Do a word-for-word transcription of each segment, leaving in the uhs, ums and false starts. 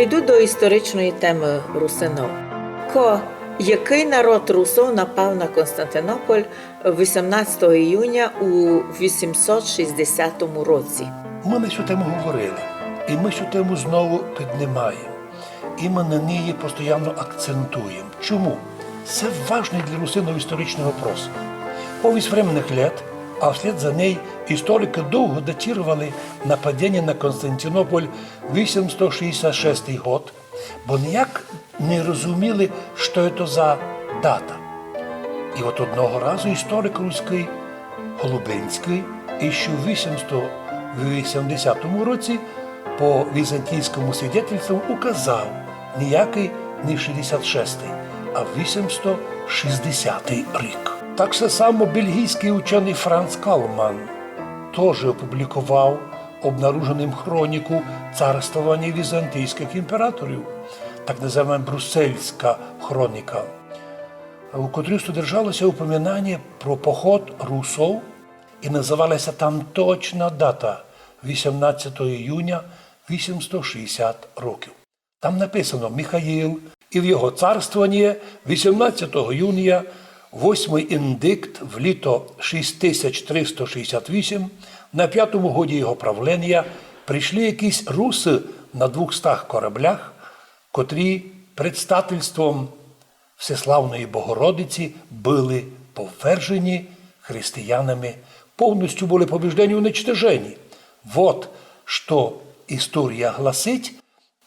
Йду до історичної темы русинов. Ко, якый народ русов напав на Константинополь вісімнадцятого іюня у вісімсот шістдесятому році? Мы на сю тему говорили, і мы сю тему знову піднімаєме. І мы на неї постоянно акцентуєме. Чому? Се важный для русинов історичный вопрос. Повість временных лет, а вслед за ней історикы довго датировали нападение на Константинополь вісімсто шістдесят шестый год, бо ніяк не розуміли, што то за дата. І от одного разу історик руськый Голубинськый іщи в вісімсто вісімдесятому році по візантійському свідетельству указав ніякый не шістдесят шестый, а вісімсто шістдесятый рік. Так се само бельгійськый ученый Франц Калман тоже опубліковав обнаруженым хроніку царствования візантійськых імператорів, так называема Брюссельська хроніка, у котрій содержало ся упоминання про поход русов і называла ся там точна дата — вісімнадцятого іюня вісімсто шістдесят років. Там написано: Михаїл і в його царствованіє вісімнадцятого юнія, восьмый індикт в літо шість тисяч триста шістдесят вісім, на пятому годі його правленія пришли якісь русы на двухстах кораблях, котрі предстательством Всеславної Богородиці были повержені християнами, повністю были побіждені, уничтожені. Вот што історія гласить,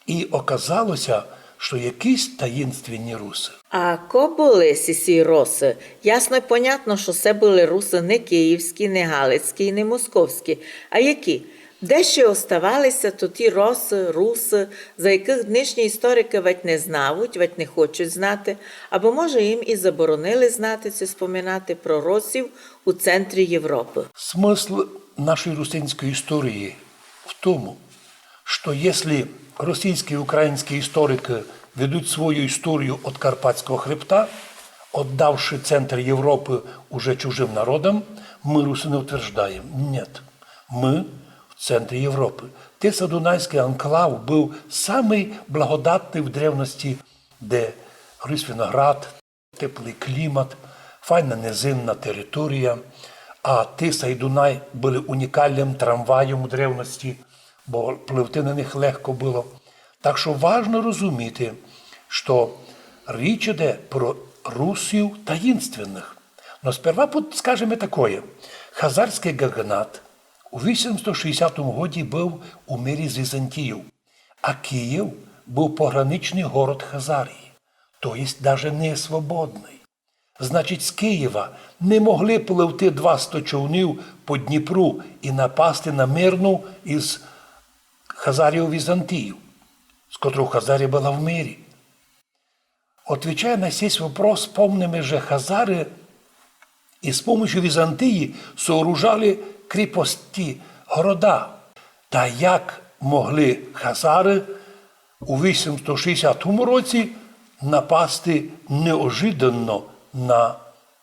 і оказало ся, што якісь таїнственні русы. А ко были сісі росы? Ясно й понятно, што се были русы не київські, не галицькі, не московські. А які? Де ще оставали ся тоті росы, русы, за якых днешні історикы вадь не знавуть, вадь не хочуть знати, або, може, їм і заборонили знати ци споминати про русів у центрі Європы? Смысл нашої русинської історії в тому, што если російські і українські історикы ведуть свою історію од Карпатського хребта, отдавши центр Європы уже чужым народам, мы, русины, утверждаєме: нет, мы в центрі Європы. Тиса-Дунайськый анклав быв самый благодатный в древности, де ріс виноград, теплый клімат, файна низинна територія, а Тиса і Дунай были унікалным трамвайом у древности, бо пливти на них легко было. Так што важно розуміти, што річ іде про русів таїнственных. Но сперва пот-, скажеме такоє. Хазарськый ґаґанат у вісімсто шістдесятому годі быв у мирі з Візантією, а Київ быв пограничный город Хазарії, то єсть даже не свободный. Значить, з Києва не могли пливти двасто човнів по Дніпру і напасти на Мирну із Хазарією Візантією, з котров Хазарія была в мирі. Отвічая на сей вопрос, спомниме, же хазары із помощю Візантії сооружали кріпості, города. Та як могли хазары у вісімсто шістдесятому році напасти неожиданно на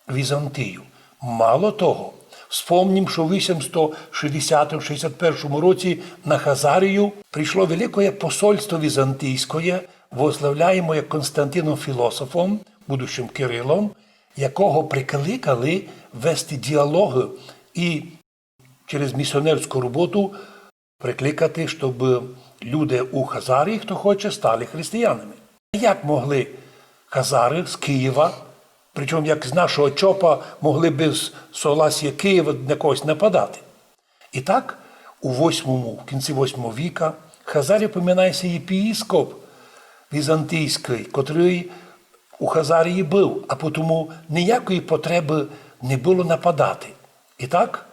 Візантію? Мало того, спомнім, што в вісімсто шістдесятому, шістдесят першому році на Хазарію прийшло великоє посольство візантійськоє, возглавляємоє Константином Філософом, будущим Кирилом, якого прикликали вести діалоги і через місіонерську роботу прикликати, щоб люди у Хазарії, хто хоче, стали християнами. Як могли хазары з Києва, причому як з нашого чопа, могли без согласія Києва на когось нападати? І так, у восьмому, в кінці восьмого віка, в Хазарії упоминає ся єпіскоп візантійський, котрий у Хазарії быв, а потому ніякої потребы не было нападати. І так,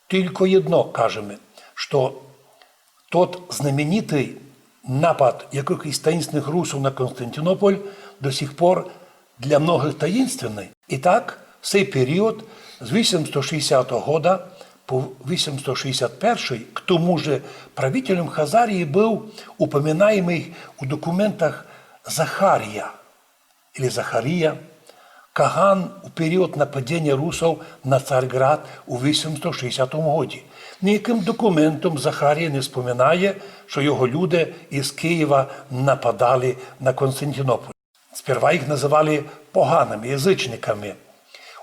тілько єдно кажеме, што тот знаменитый напад якыхось таїнственных русов на Константинополь до сих пор для многых таїнственный. І так, в сей період з вісімсто шістдесятого года по вісімсто шістдесят першый, к тому же правителем Хазарії быв упоминаємый у документах Захарія, или Захарія, Каган у період нападеня русов на Царьґрад у вісімсто шістдесятому годі. Ніякым документом Захарія не споминає, што його люди із Києва нападали на Константинополь. Сперва їх называли поганами, язычниками.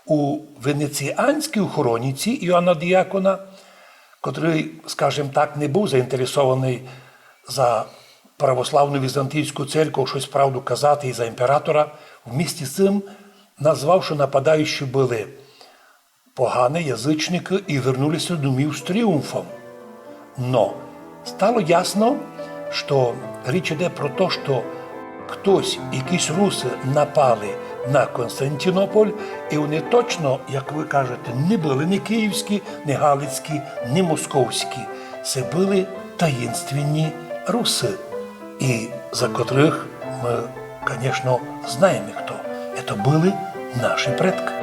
У венеціанській хроніці Іоанна Діакона, котрый, скажем так, не быв заінтересованый за православну візантійську церкву штось правду казати і за імператора, вмісті з цим назвав, што нападаючі были поганы, язычникы, і вернули ся домів з тріумфом. Но стало ясно, што річ іде про то, што хтось, якісь русы напали на Константинополь, і они точно, як вы кажете, не были ні київські, ні галицькі, ні московські. Се были таїнственні русы, і за котрых мы, конечно, знаєме хто. Це были наші предкы.